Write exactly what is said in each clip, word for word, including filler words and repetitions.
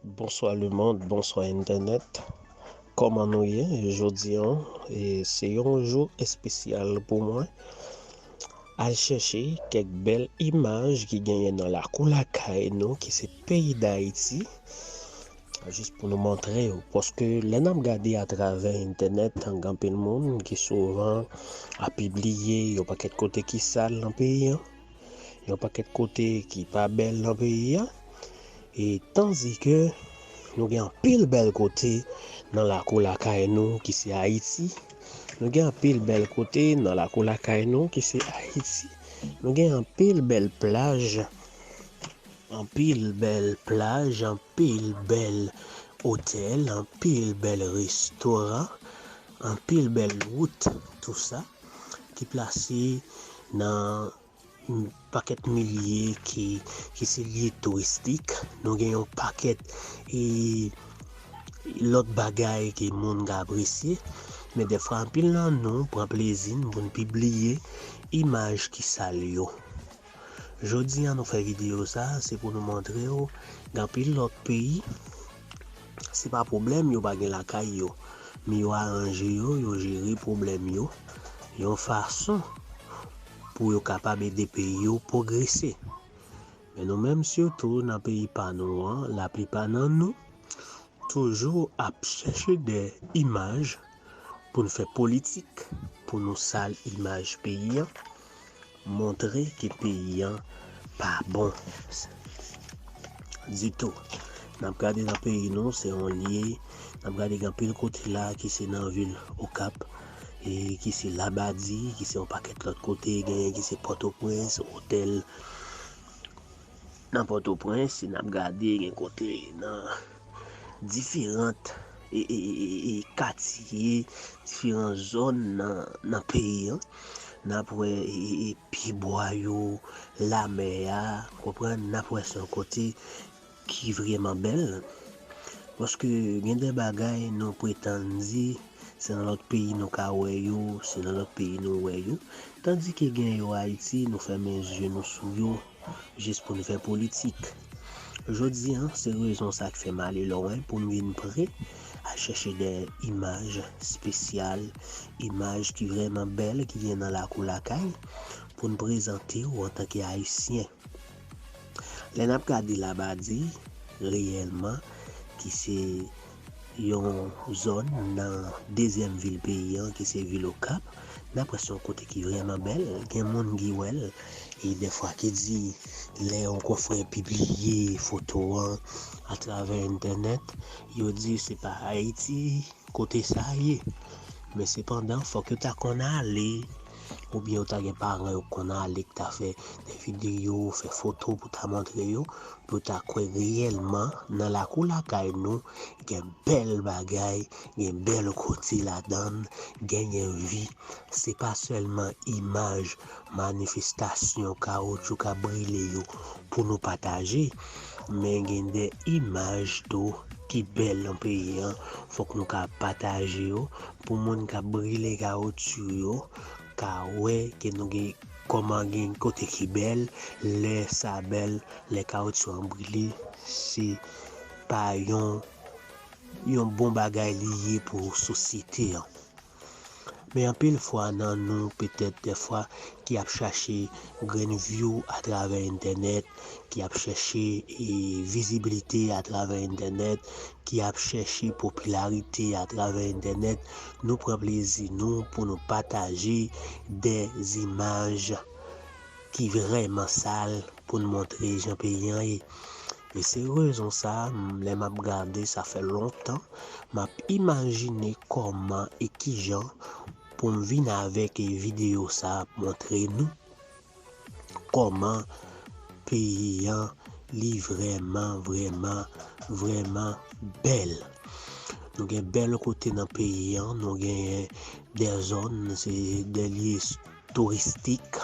Bonswa lemonn, bonswa entènèt. Kòman nou ye jodi an? E se yon jou espesyal pou mwen. Al chèche kèk bèl imaj ki genyen nan lakou lakay nou, ki se peyi Dayiti. Jis pou nou montre yo, paske lè n ap gade atravè entènèt, gen anpil moun ki souvan ap pibliye yon pakèt kote ki sal nan peyi an, yon pakèt kote ki pa bèl nan peyi an. E tandike nou gen anpil bèl kote nan lakou lakay nou ki se Ayiti. Nou gen anpil bèl kote nan lakou lakay nou ki se Ayiti. Nou gen anpil bèl plaj, anpil bèl plaj, anpil bèl otèl, anpil bèl restoran, anpil bèl wout, tou sa ki plase nan pakèt milye ki, ki se lye touristik. Nou gen yon pakèt e, lòt bagay ke moun ka apresye, men dèfwa anpil nan nou pran plezi n pou n pibliye imaj ki sal yo. Jodi an nou fè videyo sa, se pou nou montre w gen anpil lòt peyi, se pa pwoblèm yo pa gen lakay yo, men yo aranje yo, yo jere pwoblèm yo yon fason pou yo kapab ede peyi yo pwogrese. Men nou menm sitou nan peyi pa nou an, laplipa nan nou toujou ap chèche de imaj pou n fè politik, pou nou sal imaj peyi an, montre ke peyi an pa bon ditou. N ap gade nan peyi nou, se yon lye, n ap gade gen anpil kote la ki se nan vil Okap, e ki se Labadi, ki se yon pakèt lòt kote, genyen ki se Pòtoprens, otèl nan Pòtoprens, si n ap gade, gen kote nan diferan e, e, e, e, katye, diferan zòn nan, nan peyi an. N ap wè e, e, e, pyebwa yo, lamè a, konprann? N ap wè se yon kote ki vrèman bèl. Paske gen de bagay nou pretann di se nan lòt peyi nou ka wè yo, se nan lòt peyi nou wè yo. Tandike gen yo Ayiti, nou fèmen zye nou sou yo, jis pou n fè politik. Jodi an, se rezon sa k fè m ale lwen pou n vin pre, al chèche de imaj espesyal, imaj ki vrèman bèl, ki gen nan lakou lakay, pou n prezante w antanke Ayisyen. Lè n ap gade Labadi, reyèlman, ki se yon zòn nan dezyèm vil peyi an, ki se vil Okap, n ap wè se yon kote ki vrèman bèl. Gen moun ki wè l, e dèfwa ki di, lè yon konfrè pibliye foto an atravè entènèt, yo di se pa Ayiti kote sa ye. Men sepandan, fòk yo ta konn ale, oubyen yo ta gen paran yo k konn ale, k ta fè de videyo, fè foto pou ta montre yo, pou yo ta kwè reyèlman nan lakou lakay nou, gen bèl bagay, gen bèl kote ladan l, genyen vi. Se pa sèlman imaj manifestasyon kawotchou k ap brile yo pou nou pataje, men gen de imaj tou ki bèl nan peyi an, fòk nou ka pataje yo pou moun k ap brile kawotchou yo ka wè ke nou gen kòman gen kote ki bèl, lè sa bèl, lè kawotchou an brile, se pa yon, yon bon bagay li ye pou sosyete an. Men anpil fwa nan nou, petèt dèfwa, ki ap chache grenn view atravè entènèt, ki ap chèche e, vizibilite atravè entènèt, ki ap chèche popilarite atravè entènèt, nou pran plezi nou pou nou pataje de imaj ki vrèman sal pou n montre jan peyi an ye. E se rezon sa, m, lè m ap gade, sa fè lontan, m ap imajine kòman e kijan pou m vin avèk videyo sa ap montre nou kòman peyi an, li vrèman, vrèman, vrèman bèl. Nou gen bèl kote nan peyi an, nou gen de zòn, se de lye touristik,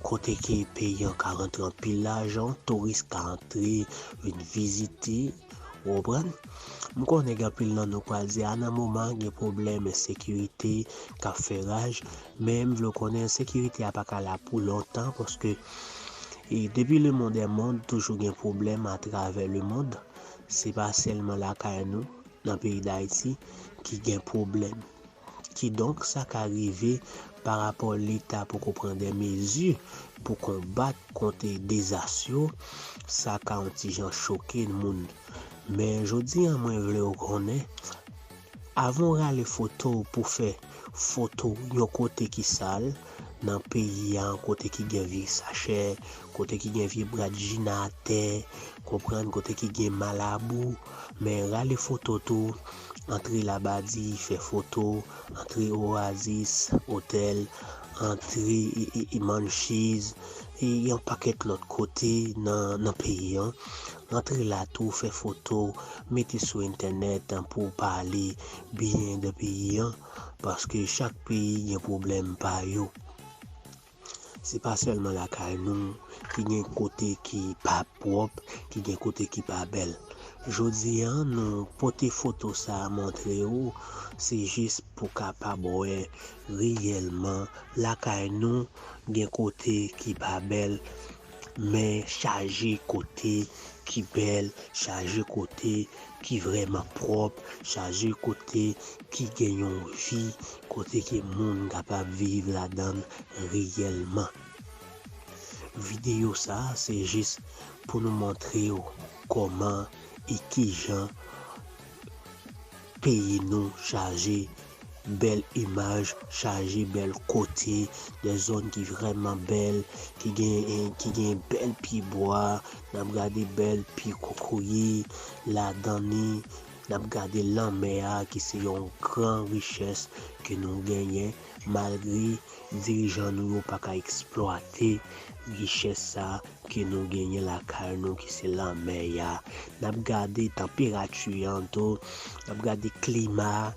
kote ke peyi an ka rantre anpil lajan, touris ka antre, vin vizite, ou konprann? M konnen gen anpil nan nou pral di, a, nan moman gen pwoblèm ensekirite k ap fè raj, men m vle w konnen ensekirite a pa ka la pou lontan, paske e depi le monde est monde, toujou gen pwoblèm atravè le monde. Se pa sèlman lakay nou, nan peyi Dayiti, ki gen pwoblèm. Kidonk, sa ka rive pa rapò Leta poko pran de mezi pou konbat kont dezas yo, sa ka yon ti jan choke moun. Men jodi a, mwen vle w konnen, avan w rale foto w pou fè foto yon kote ki sal, nan peyi a, yon kote ki gen vye sachè, kote ki gen vye bwat ji nan atè, konprann, kote ki gen malabou, men rale foto tou, antre Labadi, fè foto, antre Oasis Hotel, antre e, e, e Munchies, e yon pakèt lòt kote nan, nan peyi an. Antre la tou, fè foto, mete sou entènèt pou w pale byen de peyi an, paske chak peyi gen pwoblèm pa yo. Se pa sèlman lakay nou ki gen kote ki pa pwòp, ki gen kote ki pa bèl. Jodi a, nou pote foto sa a montre w, se jis pou w kapab wè reyèlman lakay nou gen kote ki pa bèl, men chaje kote ki bèl, chaje kote ki vrèman pwòp, chaje kote ki gen yon vi, kote ke moun kapab viv ladan l reyèlman. Videyo sa a, se jis pou nou montre w kòman e kijan peyi nou chaje bèl imaj, chaje bèl kote, de zòn ki vrèman bèl, ki gen, ki gen bèl pyebwa, n ap gade bèl pye kokoye ladan li, n ap gade lanmè a ki se yon gran richès ke nou genyen, malgre dirijan nou yo pa ka eksplwate richès sa ke nou genyen lakay nou ki se lanmè a. N ap gade tanperati an tou, n ap gade klima a,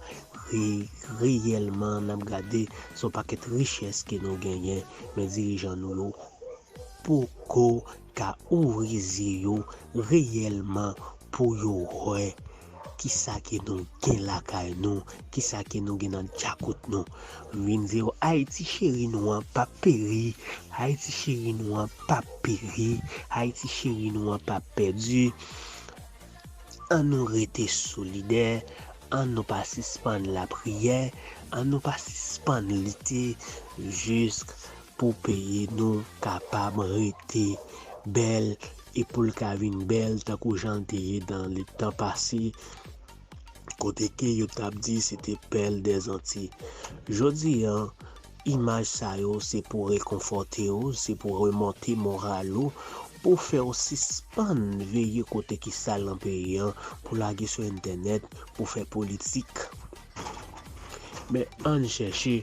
re-, reyèlman, n ap gade se yon pakèt richès ke nou genyen, men dirijan nou yo poko ka ouvri zye yo reyèlman pou yo wè kisa ke nou gen lakay nou, kisa ke nou gen nan djakout nou. M vin di w, Ayiti cheri nou an p ap peri, Ayiti cheri nou an p ap peri, Ayiti cheri nou an p ap pèdi. An nou rete solidè, an nou pa sispann lapriyè, an nou pa sispann lite jis pou peyi nou kapab rete bèl e pou l ka vin bèl tankou jan l te ye nan letan pase, kote ke yo t ap di se te pèl dè Zanti. Jodi a, imaj sa yo se pou rekonfòte w, se pou remonte moral ou, pou fè w sispann veye kote ki sal nan peyi an, pou lage sou entènèt, pou fè politik. Men ann chèche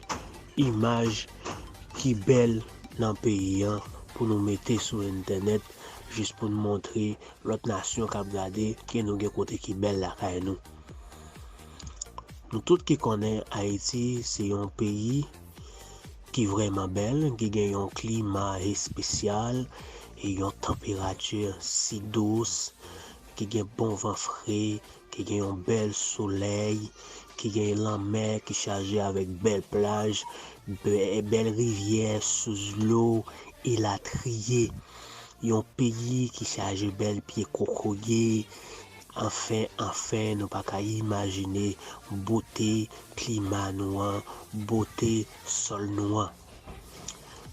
imaj ki bèl nan peyi an pou nou mete sou entènèt, jis pou n montre lòt nasyon k ap gade ke nou gen kote ki bèl lakay nou. Nou tout ki konnen Ayiti se yon peyi ki vrèman bèl, ki gen yon klima espesyal e yon tanperati si dous, ki gen bon van fre, ki gen yon bèl solèy, ki gen lanmè ki chaje avèk bèl plaj, bè-, bèl rivyè, sous dlo, elatriye. Yon peyi ki chaje bèl pye kokoye. Anfen, anfen, nou pa ka imajine bote klima nou an, bote sòl nou an.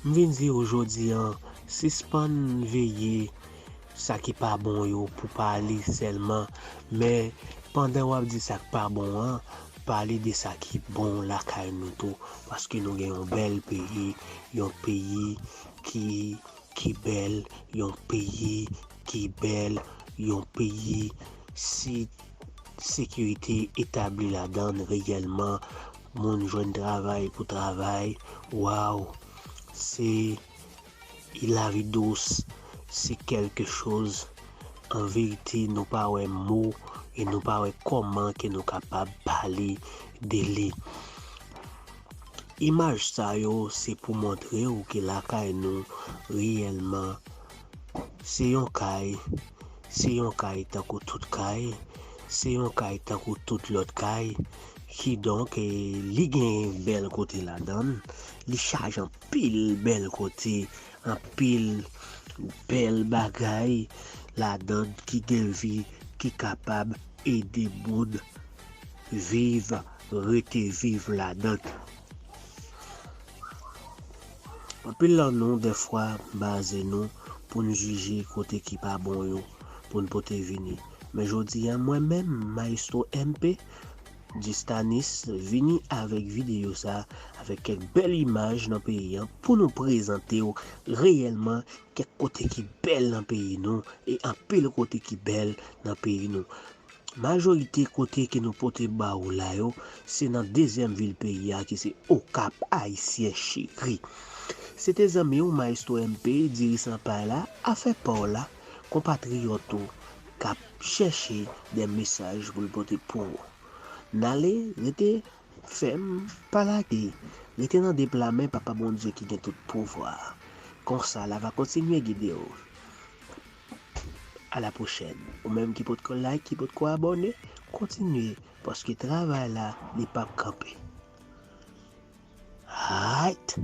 M vin di w jodi a, sispann veye sa ki pa bon yo pou pale sèlman, men pandan w ap di sa k pa bon an, pale de sa ki bon lakay nou tou, paske nou gen yon bèl peyi, yon peyi ki, ki bèl, yon peyi ki bèl, yon peyi si sekirite etabli ladan l reyèlman, moun jwenn travay pou travay, waw, se lavi dous, se kèlke choz. An verite, nou pa wè mo e nou pa wè kòman ke nou kapab pale de li. Imaj sa yo se pou montre w ke lakay nou reyèlman se yon kay, se yon kay tankou tout kay, se yon kay tankou tout lòt kay. Kidonk, e, li gen bèl kote ladan l, li chaje anpil bèl kote, anpil bèl bagay ladan l ki gen vi, ki kapab ede moun viv, rete viv ladan. Anpil nan nou, dèfwa, baze nou pou n jije kote ki pa bon yo, pou n pote vini. Men jodi a, mwen menm, Maestro M P, Distanis, vini avèk videyo sa, avèk kèk bèl imaj nan peyi an, pou nou prezante w reyèlman kèk kote ki bèl nan peyi nou, e anpil kote ki bèl nan peyi nou. Majorite kote ke nou pote ba ou la yo, se nan dezyèm vil peyi a, ki se Okap, Ayisyen Cheri. Se te zanmi w, Maestro M P, dirijan pay la, afè pa w la, konpatriyòt ou k ap chèche de mesaj pou l pote pou ou. N ale, rete fèm, pa lage, rete nan de pla men Papa Bondye ki gen tout pouvwa. Konsa, l ava kontinye gide w. A la pwochèn. Ou menm ki potko like, ki potko abòne, kontinye, paske travay la, li p ap kanpe. Alright.